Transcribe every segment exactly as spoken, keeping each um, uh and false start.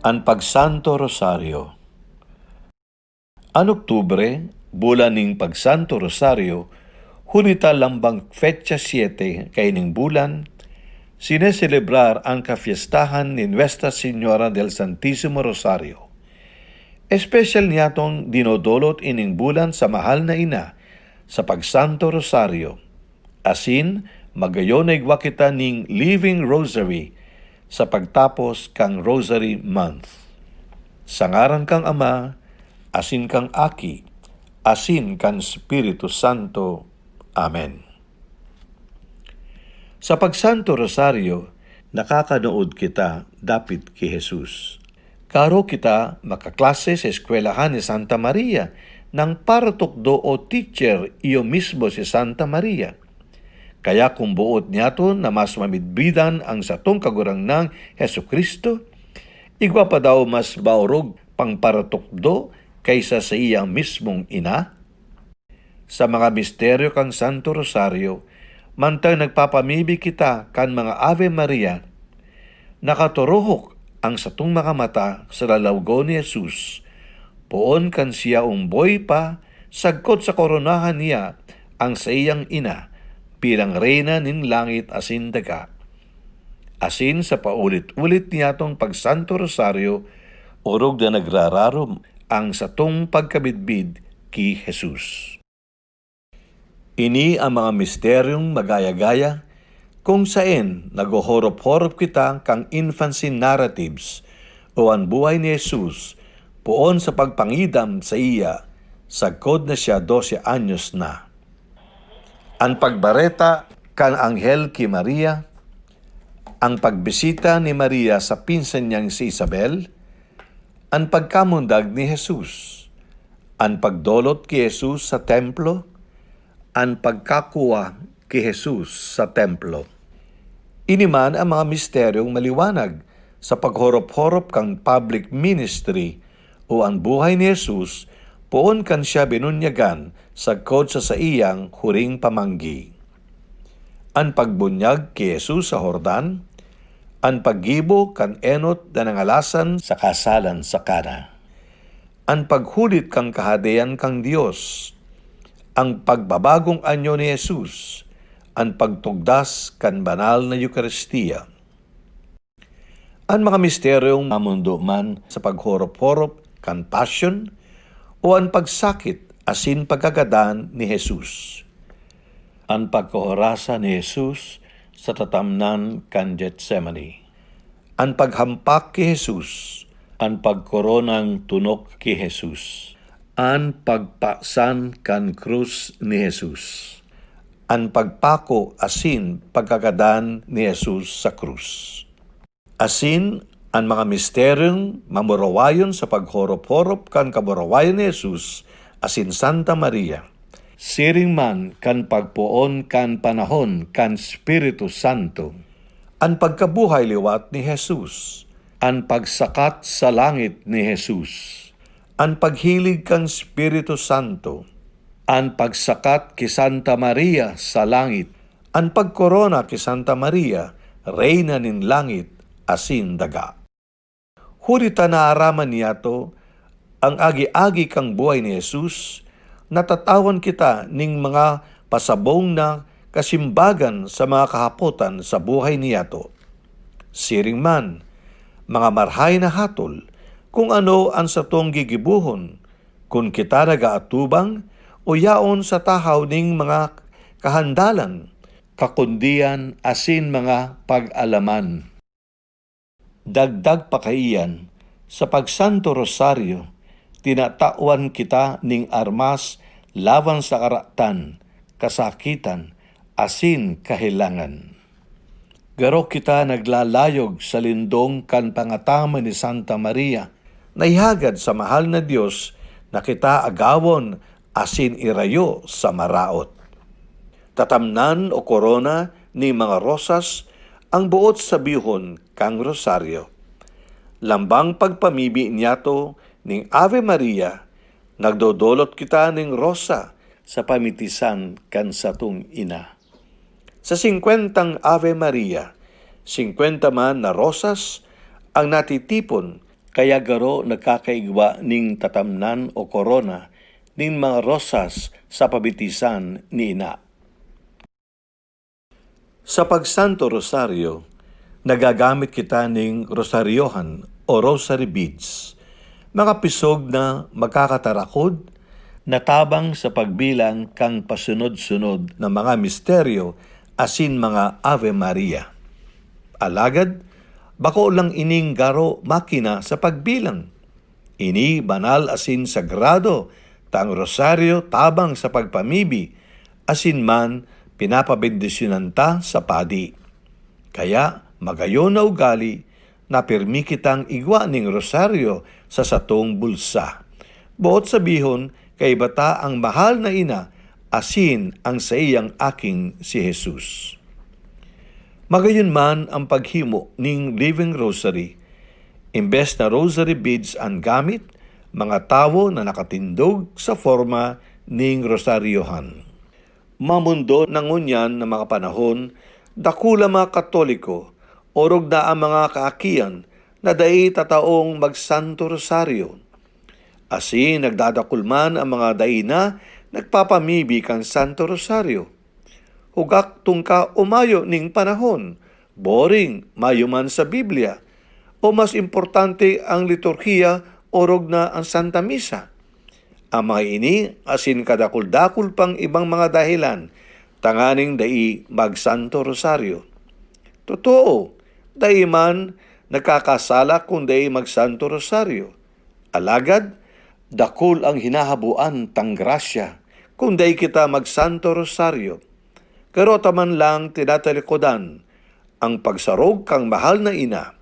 An Pagsanto Rosario. An Oktubre, bulan nin Pagsanto Rosario, huli ta lambang petsa siete kaining bulan, sineselebrar an kafiestahan ni Nuestra Señora del Santísimo Rosario. Espesyal niyatong dinodolot ining bulan sa mahal na ina sa Pagsanto Rosario. Asin, magayon na igwa kita nin Living Rosary sa pagtapos kan Rosary Month. Sa ngaran kan Ama, asin kan Aki, asin kan Espiritu Santo. Amen. Sa Pagsanto Rosario, nakakanood kita dapit ki Jesus. Karo kita makaklase sa eskwelahan ni Santa Maria, nang paratukdo o teacher iyo mismo si Santa Maria. Kaya kun boot niyato na mas mamidbidan an satong Kagurangnan Jesu-Cristo, igwa pa daw mas maorog pang paratukdo kaisa saiyang mismong ina? Sa mga misteryo kan Santo Rosario, mantang nagpapamibi kita kan mga Ave Maria, nakaturuhok an satong mga mata sa lalawgon ni Jesus, poon kan siya omboy pa, sagkod sa koronahan niya an saiyang ina bilang Reyna nin langit asin daga. Asin sa paulit-ulit niyatong Pagsanto Rosario, orog na nagrararom an satong pagkamidbid ki Jesus. Ini an mga misteryong magaya-gaya, kung saen naghohorop-horop kita kan infancy narratives o an buhay ni Jesus poon sa pagpangidam saiya sagkod na siya dose anyos na. An pagbareta kan anghel ki Maria, an pagbisita ni Maria sa pinsan niyang si Isabel, an pagkamundag ni Jesus, an pagdolot ki Jesus sa templo, an pagkakua ki Jesus sa templo. Ini man an mga misteryong maliwanag sa paghorop-horop kan public ministry o an buhay ni Jesus poon kan siya binunyagan sagkod sa saiyang huring pamanggi. An pagbunyag ki Jesus sa Jordan, an paggibo kan enot na nangalasan sa kasalan sa Cana, an paghulit kan Kahadean kan Dios, an pagbabagong anyo ni Jesus, an pagtugdas kan banal na Eukaristia. An mga misteryong mamundo man sa paghorop-horop kan pasyon o an pagsakit asin pagkagadan ni Jesus. An pagkahorasan ni Jesus sa tatamnan kan Getsemani. An paghampak ki Jesus. An pagkoronang tunok ki Jesus. An pagpasan kan krus ni Jesus. An pagpako asin pagkagadan ni Jesus sa krus. Asin an mga misteryong mamurawayon sa paghorop-horop kan kamurawayan ni Jesus asin Santa Maria, siring man kan pagpoon kan panahon kan Espiritu Santo, an pagkabuhay liwat ni Jesus, an pagsakat sa langit ni Jesus, an paghilig kan Espiritu Santo, an pagsakat ki Santa Maria sa langit, an pagkorona ki Santa Maria, Reyna nin langit asin daga. Huli ta naaraman niyato an agi-agi kan buhay ni Jesus, natatawan kita nin mga pasabong na kasimbagan sa mga kahapotan sa buhay niyato. Siring man, mga marhay na hatol, kun ano an satong gigibohon, kun kita nag-aatubang o yaon sa tahaw nin mga kahandalan, kakundian asin mga pag-alaman. Dagdag pa kaiyan, sa Pagsanto Rosario, tinatawan kita nin armas laban sa karatan, kasakitan, asin kahelangan. Garo kita naglalayog sa lindong kan pangataman ni Santa Maria, na ihagad sa mahal na Dios na kita agawon asin irayo sa maraot. Tatamnan o korona nin mga rosas ang boot sabihon kan rosaryo. Lambang pagpamibi niyato nin Ave Maria, nagdodolot kita nin rosa sa pamitisan kan satong ina. Sa singkwentang Ave Maria, singkwenta man na rosas ang natitipon Kaya garo nagkakaigwa nin tatamnan o korona nin mga rosas sa pabitisan ni ina. Sa pagsanto rosaryo, nagagamit kita nin rosaryohan o rosary beads, mga pisog na magkakatarakod na tabang sa pagbilang kan pasunod-sunod na mga misteryo asin mga Ave Maria. Alagad, bako lang ining garo makina sa pagbilang. Ini banal asin sagrado ta ang rosaryo tabang sa pagpamibi, asin man pinapabendisyonan ta sa padi. Kaya, magayon na ugali na pirmi kitang igwa nin rosaryo sa satong bulsa. Boot sabihon, kaiba ta an mahal na ina asin an saiyang aking si Jesus. Magayon man an paghimo nin Living Rosary, imbes na rosary beads an gamit, mga tawo na nakatindog sa forma nin rosaryohan. Mamundo na ngunyan na mga panahon, dakula mga Katoliko, orog na an mga kaakian na dai tataong magsanto rosaryo. Asin nagdadakul man an mga dai na nagpapamibi kan Santo Rosaryo. Hugak tungka o mayo nin panahon, boring, mayo man sa Biblia, o mas importante an liturhiya orog na an Santa Misa. An mga ini asin kadakul-dakul pang ibang mga dahelan tanganing dai magsanto rosaryo. Totoo, dai man nagkakasala kun dai magsanto rosaryo. Alagad, dakul ang hinahaboan tang grasya kun dai kita magsanto rosaryo. Garo ta man lang tinatalikodan ang pagsarog kan mahal na ina.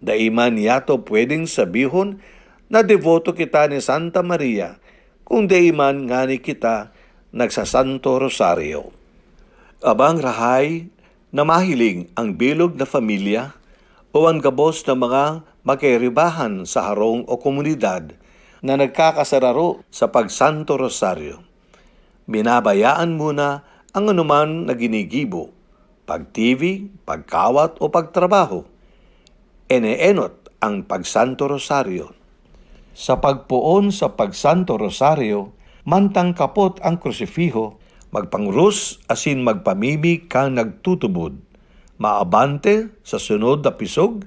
Dai man niyato pwedeng sabihon na deboto kita ni Santa Maria kun dai man ngani kita nagsasanto rosaryo. Abang rahay na mahiling ang bilog na pamilya o an gabos na mga magkairibahan sa harong o komunidad na nagkakasararo sa pagsanto rosaryo. Binabayaan muna ang anoman na ginigibo, pag-T V, pagkawat o pagtrabaho. Eneenot ang pagsanto rosaryo. Sa pagpoon sa pagsanto rosaryo, mantang kapot ang krusifiho, magpangrus asin magpamibi kan nagtutubod. Maabante sa sunod na pisog,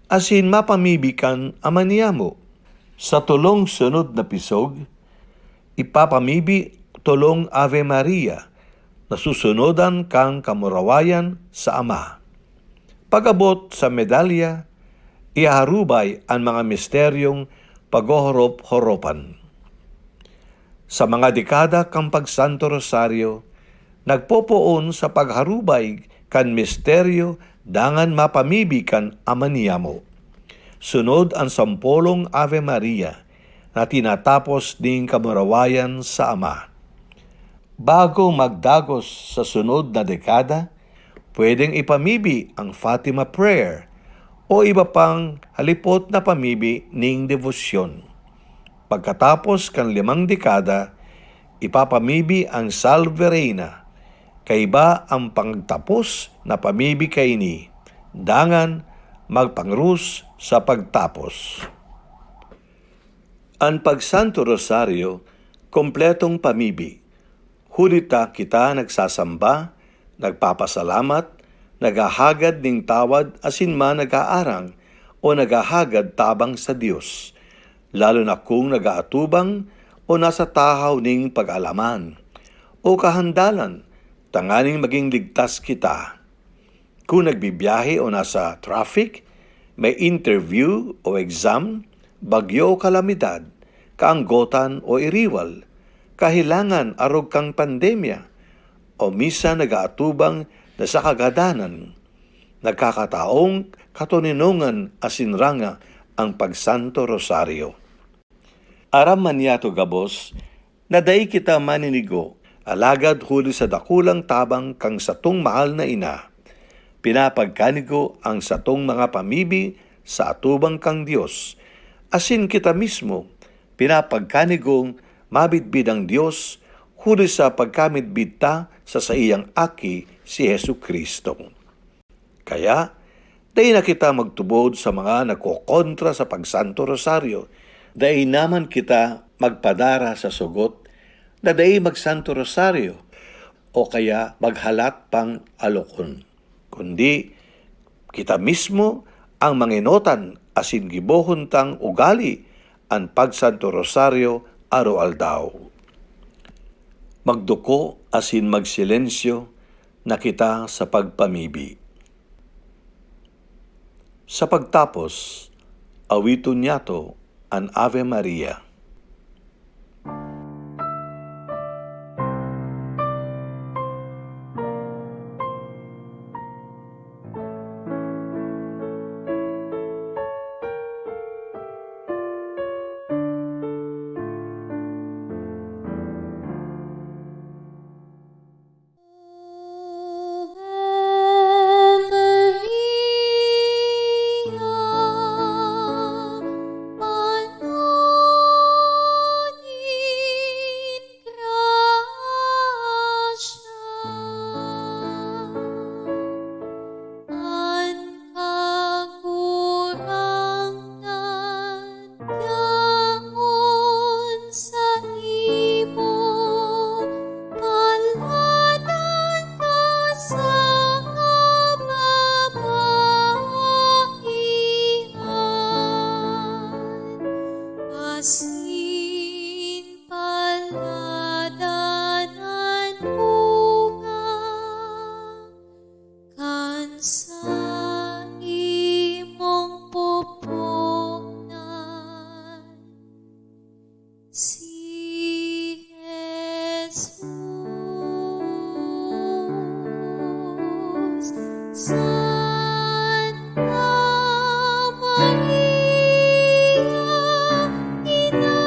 asin mapamibi kan Ama niyamo. Sa tolong sunod na pisog, ipapamibi tolong Ave Maria na susunodan kan kamurawayan sa Ama. Pag-abot sa medalya, ihaharubay an mga misteryong paghorop-horopan. Sa mga dekada kan pagsanto rosaryo, nagpopoon sa pagharubay kan misteryo dangan mapamibi kan Ama niyamo. Sunod an sampolong Ave Maria na tinatapos nin kamurawayan sa Ama. Bago magdagos sa sunod na dekada, pwedeng ipamibi ang Fatima Prayer o iba pang halipot na pamibi nin debosyon. Pagkatapos kan limang dekada, ipapamibi ang Salve Reina, kaiba ang pangtapos na pamibi kaini, dangan magpangrus sa pagtapos. An pagsanto rosaryo, kompletong pamibi. Huli ta kita nagsasamba, nagpapasalamat, naghahagad nin tawad asin man nag-aarang o naghahagad tabang sa Dios, lalo na kung nag-aatubang o nasa tahaw nin pag-alaman o kahandalan tanganing maging ligtas kita. Kun nagbibiyahe o nasa traffic, may interview o exam, bagyo o kalamidad, kaanggotan o iriwal, kahelangan arog kan pandemya, o misan nag-aatubang na sa kagadanan, nagkakataong katoninongan asin ranga ang pagsanto rosaryo. Aram man niyato gabos na dai kita maninigo, alagad huli sa dakulang tabang kan satong mahal na ina, pinapagkanigo ang satong mga pamibi sa atubang kan Dios, asin kita mismo pinapagkanigong mabidbid ang Dios huli sa pagkamidbid ta sa saiyang Aki, si Jesu-Cristo. Kaya, Dai na kita magtubod sa mga nagkokontra sa pagsanto rosaryo. Dai naman kita magpadara sa sugot na dai magsanto rosaryo o kaya maghalat pang alokon. Kundi kita mismo ang mangenotan asin gibohon tang ugali an pagsanto rosaryo aroaldaw. Magduko asin magsilensyo na kita sa pagpamibi. Sa pagtapos, awiton niyato an Ave Maria. An Kagurangnan yaon saimo, paladan ka sa kababaihan, asin paladan an bunga kan saimong pupugnan, si Jesus. Santa Maria, Ina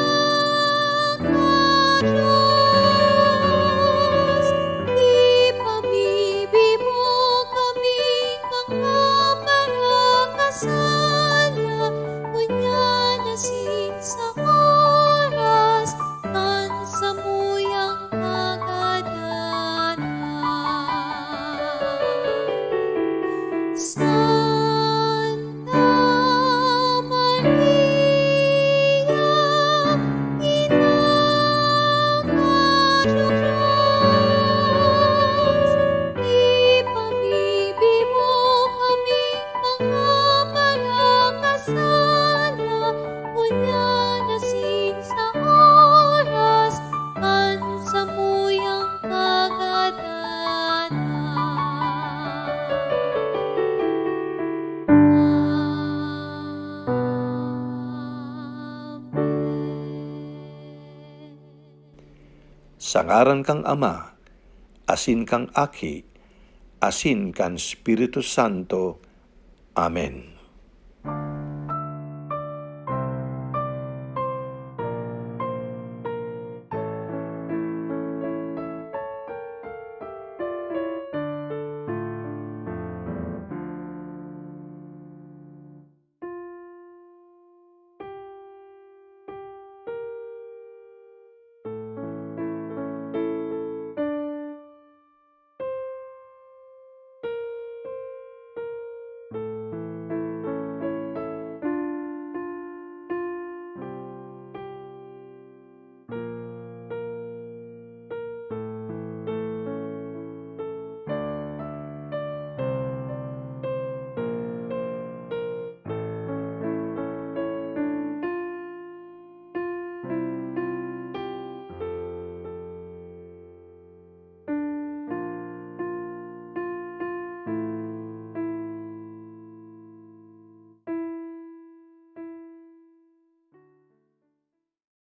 kan Dios, ipamibi mo kaming mga parakasala, ngunyan asin sa oras kan samuyang kagadan. Santa Maria, Ina kan Dios, ipamibi mo kaming mga parakasala, ngunyan asin sa oras kan samuyang kagadan. Amen. Sa ngaran kan Ama, asin kan Aki, asin kan Espiritu Santo. Amen.